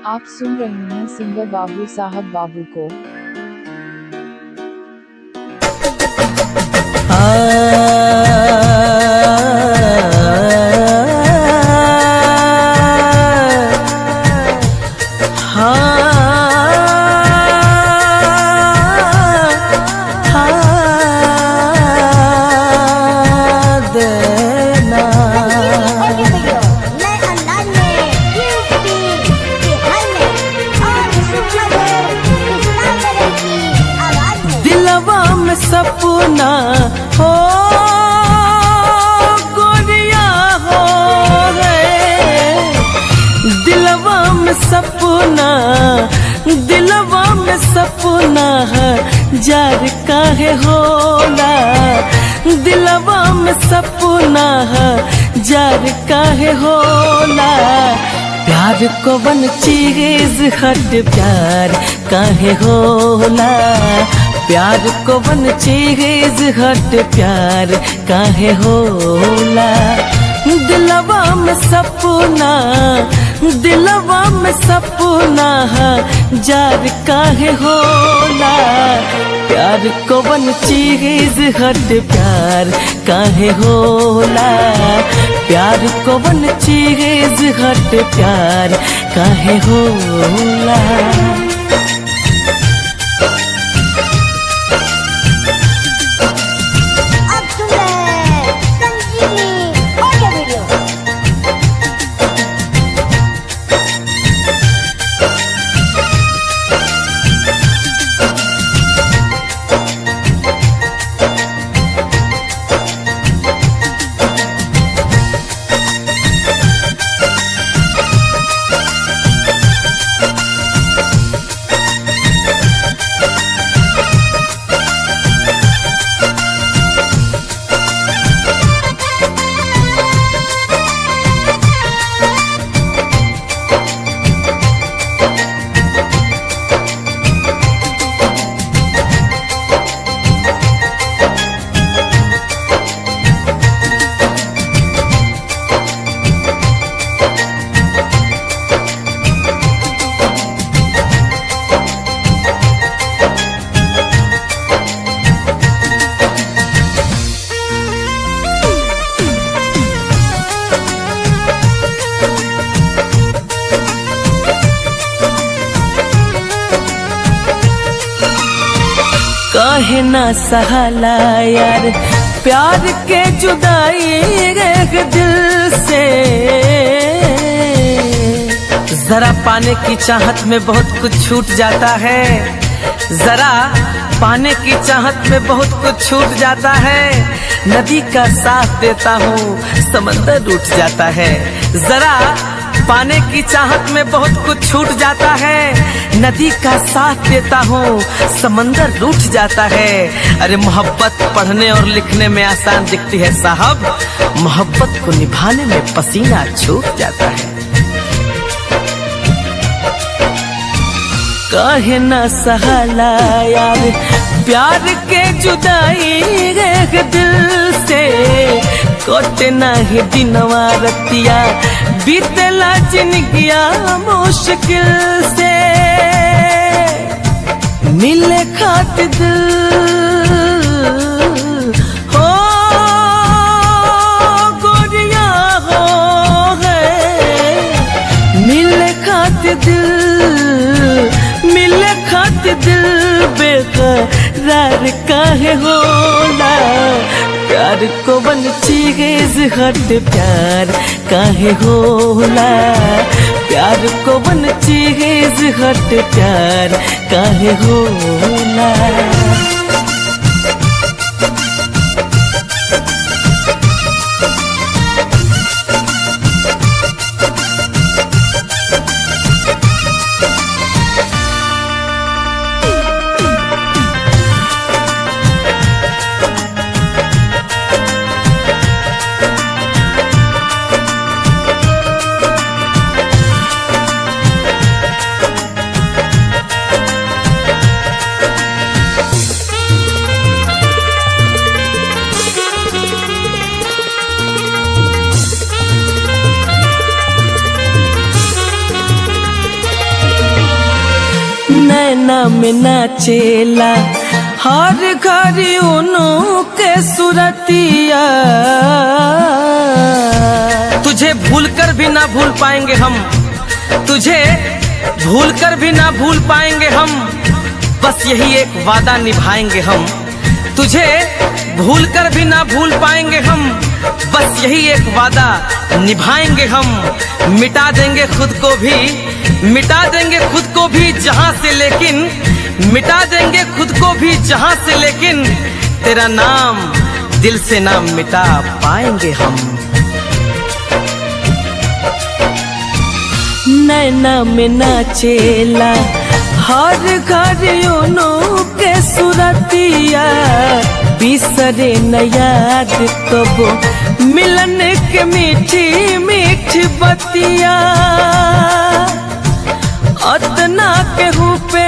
आप सुन रहे हैं सिंगर बाबू साहब बाबू को। संजीवनी ऑडियो वीडियो नए अंदाज में यूपी बिहार में और सुमधुर कृष्णा बदन की आवाज में। दिलवा में सपना हो गोरिया हो गए, दिलवा में सपना, दिलवा में सपना जार काहे होला, दिलवा में सपना जार काहे होला। प्यार को बन चीज हट प्यार काहे होला, प्यार को बन चीज हट प्यार काहे होला। दिलवा में सपना, दिलवा में सपना जार काहे होला, प्यार को बन चीज हट प्यार काहे होला, प्यार को बन चीज हट प्यार काहे होला। अब सुन रहे हैं संजीवनी ऑडियो वीडियो। काहे ना सहाला यार प्यार के जुदाई एक दिल से, जरा पाने की चाहत में बहुत कुछ छूट जाता है, जरा पाने की चाहत में बहुत कुछ छूट जाता है, नदी का साथ देता हूँ समंदर उठ जाता है, जरा पाने की चाहत में बहुत कुछ छूट जाता है, नदी का साथ देता हूँ समंदर रूठ जाता है। अरे मोहब्बत पढ़ने और लिखने में आसान दिखती है साहब, मोहब्बत को निभाने में पसीना छूट जाता है। काहे ना सहाला यार प्यार के जुदाई एक दिल से, कोटे नाही दिनवा रतिया बीतला जिनगिया मुश्किल से, मिले खात दिल हो गोरिया हो गए, मिले खात दिल, मिले खात दिल बेकरार काहे होला, प्यार को बन चीज हट प्यार काहे होला, प्यार को बन चीज हट प्यार काहे होला। नैना में नाचेला हर घड़ी उनु के सुरतिया। तुझे भूल कर भी ना भूल पाएंगे हम, तुझे भूल कर भी ना भूल पाएंगे हम, बस यही एक वादा निभाएंगे हम। तुझे भूल कर भी ना भूल पाएंगे हम, बस यही एक वादा निभाएंगे हम। मिटा देंगे खुद को भी, मिटा देंगे खुद को भी जहां से लेकिन, मिटा देंगे खुद को भी जहां से लेकिन, तेरा नाम दिल से ना मिटा पाएंगे हम। नैना में नाचेला हर घर उनु के सुरतिया, बिसरे न याद कबो मिलन के मीठी मीठी बतिया। अतना केहू पे